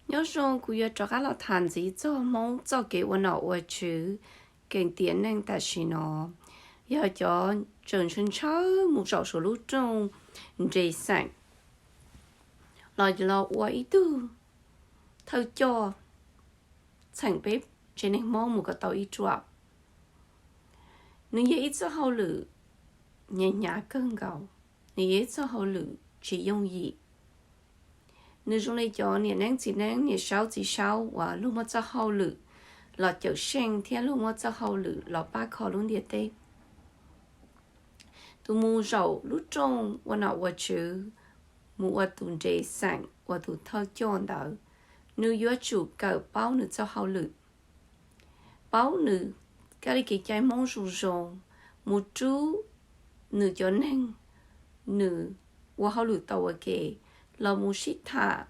Nyob zoo, kuv yuav rov qab los tham ntxiv txog Hmoob txoj kev ua nom ua tswv, kev tiav neej tam sim no. Yog cov tseem ntshaw ntshaw mus zaum saum lub rooj nres xeem los los ua ib tug thawj coj txheem peb tsev neeg Hmoob mus kom tau ib ruam. Nws yog ib txoj hauj lwm hnyav hnyav kawg nkaus, nws yog ib txoj hauj lwm tsis yooj yim. Nws zoo li cov niam neeb txiv neeb, niam saub txiv saub uas luag muaj txoj hauj lwm los cawm seej thiab luag muaj txoj hauj lwm los pab kho lub ntiaj teb. Tus mus zaum lub rooj ua nom ua tswv, mus ua tus nres xeem, ua tus thawj coj ntawd, nws yuav tsum kawm paub nws txoj hauj lwm, paub nws kab li kev cai Hmoob zoo zoo, mus rub nws cov neeg nws ua hauj lwm tau ua ke los mus sib tham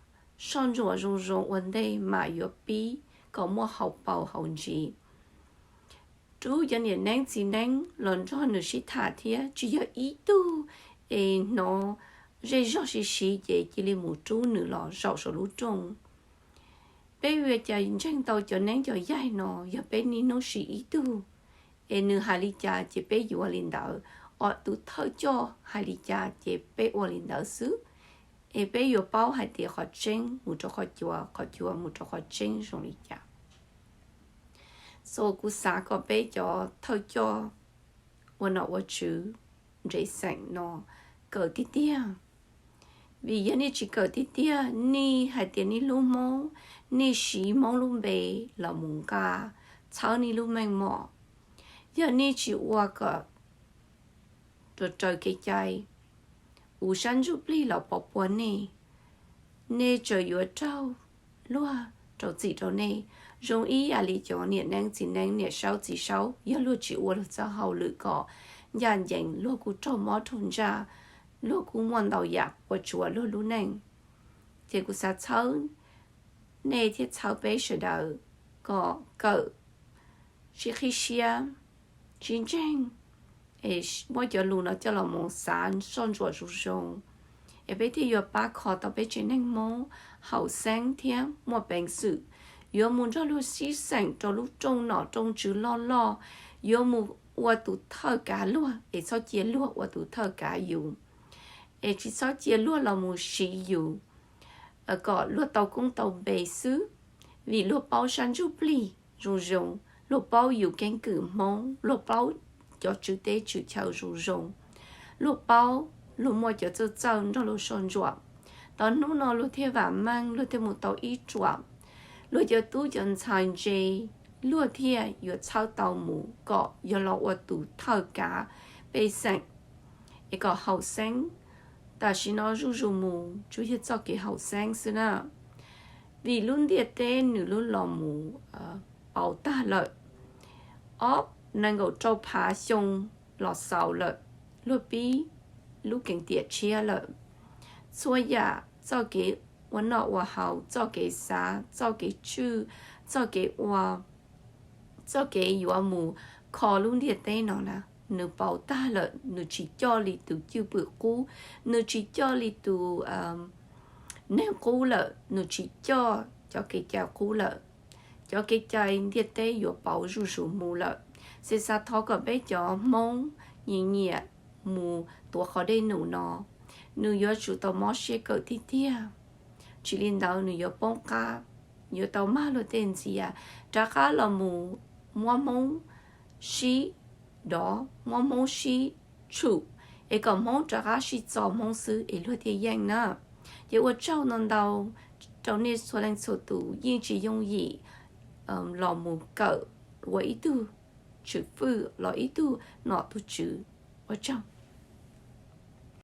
soj ntsuam zoo zoo ua ntej mam yuav pib kom muaj hauv paus hauv ntsis. Rub cov niam neeb txiv neeb los nrog nws sib tham thiab, tsis yog ib tug es hnov zej zog siv siv ces cia li mus rub nws los zaum saum lub rooj. Peb yuav cas ntseeg tau cov neeb cov yaig no, yog peb niaj hnub siv ib tug, es nws hais li cas ces peb yuav li ntawd, os tus thawj coj hais li cas ces peb ua li ntawd xwb. Es peb yuav paub hais tias qhov tseeb mus rau qhov cua, qhov cua mus rau qhov tseeb zoo li cas. So kuv xav kom peb cov thawj coj ua nom ua tswv nres xeem no kawm tiag tiag. Vim yog nej tsis kawm tiag tiag, nej hais tias nej hlub Hmoob, nej siv Hmoob lub npe los mus nqa txhawb nej lub meej mom. Yog nej tsis ua kom raws kev cai, uv sab ntsuj plig los pov puag nej, nej tseem yuav raug luag rau txim rau nej. Zoo ib yam li cov niam neeb txiv neeb, niam saub txiv saub, yog luag tsis ua luag txoj hauj lwm kom ncaj ncees, luag kuj raug mob raug ntsaj, luag kuj muaj ntau yam ua tsuav luag lub neej. Ces kuv xav txhawb nej thiab txhawb peb sawv daws kom kawm, sib qhib siab, sib ntseeg, es muab cov lus no coj los mus xav soj ntsuam zoo zoo, es peb thiaj yuav pab kho tau peb tsev neeg Hmoob haum xeeb thiab muaj peev xwm, yuav mus nrog luag sib xeem rau lub rooj nom rooj tswv loj loj, yuav mus ua tus thawj kav luag es txhob cia luag ua tus thawj kav yus, es tsis txhob cia luag los mus siv yus kom luag tau koob tau npe xwb, vim luag paub sab ntsuj plig zoo zoo, luag paub yus keeb kwm Hmoob, luag paub cov tswv teb tswv chaw zoo zoo, luag paub, luag muaj cov txawj txawj nrog luag soj ntsuam. Tau hnub no luag thiaj vam meej, luag thiaj mus tau ib ruam. Luag cov tub cov ntxhais ntse, luag thiaj yuav txhawb tau mus kom yog los ua tus thawj kav pej xeem, es kom haum xeeb. Tam sim no zuj zus mus tsuas yog txoj kev haum xeeb xwb na, vim lub ntiaj teb nws lub los mus pauv tag lawm. Ob nees nkaum rau phav xyoo los xaus lawm, luag pib lub keev tiam tshiab lawm. Txhua yam txoj kev ua noj ua haus, txoj kev xav, txoj kev tswj, txoj kev ua, txoj kev yuav mus kho lub ntiaj teb no na, nws pauv tag lawm, nws tsis coj li tus cwj pwm qub, nws tsis coj li tus neeg qub lawm, nws tsis coj cov kev cai qub lawm. Cov kev cai ntiaj teb yuav pauv zuj zus mus lawm. Ces xav thov kom peb cov Hmoob nyiam nyiam mus tuav qhov dej num no, nws yuav tsum tau mob siab kawm tiag tiag, tsis li ntawd nws yuav poob qab, yuav tau mag luag tej ntxias, rov qab los mus muab Hmoob sib dov, muab Hmoob sib tshum, es kom Hmoob rov qab sib txo Hmoob xwb es luag thiaj yeej na. Ces ua tsaug ntau ntau rau nej txhua leej txhua tus, yeej tsis yooj yim los mus kawm ua ib tug tswv fwj los ib tug nom tug tswv. Ua tsaug.